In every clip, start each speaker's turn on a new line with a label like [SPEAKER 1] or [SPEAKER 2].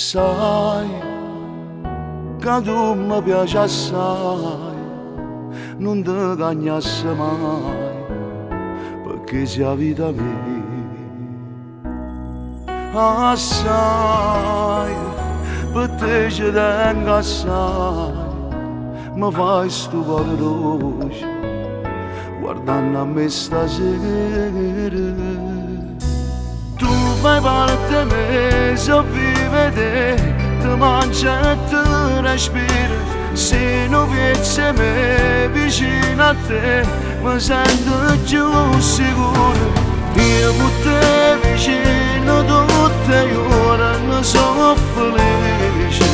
[SPEAKER 1] Sai ca tu mi piaci assai, nun te cagnasse mai, perché sei la vita mia. Assai, per te ci tengo assai, mi fai sto cuore dolce, guardando a me stasera. Tu fai parte me, so vive te, ti mangia e ti respira, se non piezzi me vicino a te, mi sento più sicuro. Io con te vicino tutte le ore ne sono felice,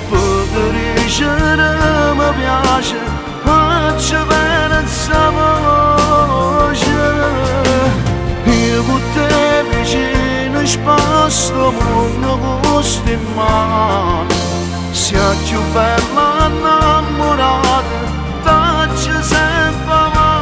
[SPEAKER 1] per crescere mi piace, faccio bene questa voce. Io con te vicino sposto mondo con sti mani, sia più bella innamorata, t'ho sempre amata.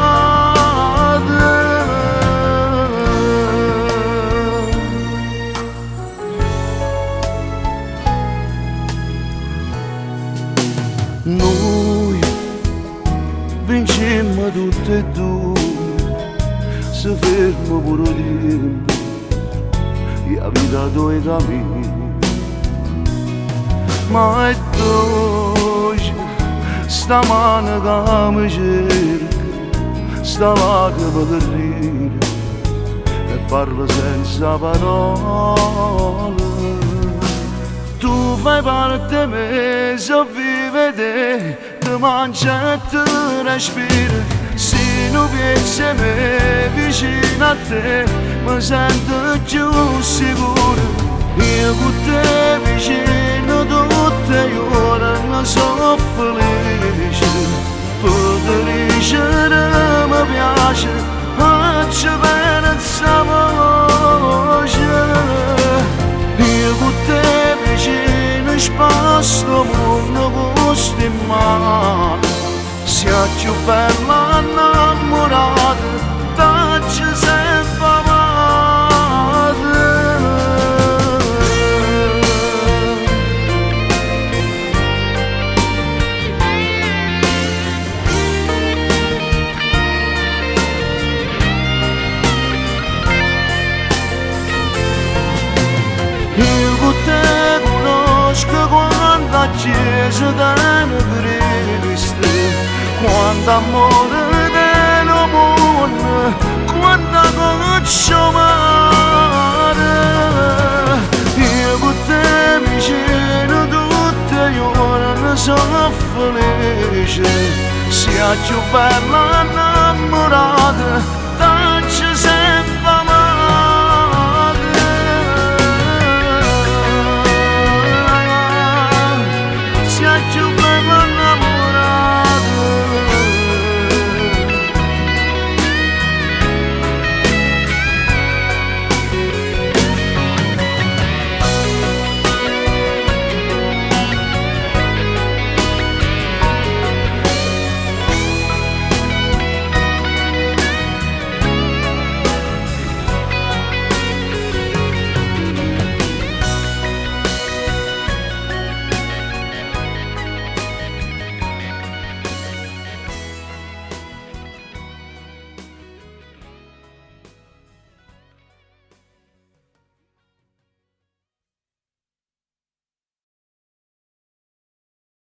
[SPEAKER 1] Noi vincemmo tutte e due, si ferma pure il tempo, e la vita tua è cammina. Ma è dolce, sta mano che mi cerca, sta lacrima che ride e parla senza parole. Tu fai parte me, so vive te, ti mangia e ti respira, se non piezzi me vicino a te, mi sento più sicuro. Io con te vicino tutte le ore ne sono felice, per crescere mi piace, faccio bene questa voce. Io con te vicino sposto mondo con sti mani, sia più bella innamorata, t'ho sempre amata. Io con te conosco quando la chiesa tiene Cristo, quando amore del mondo, quando goccia mare. Io con te vicino tutte le ore ne sono felice, sia più bella innamorata,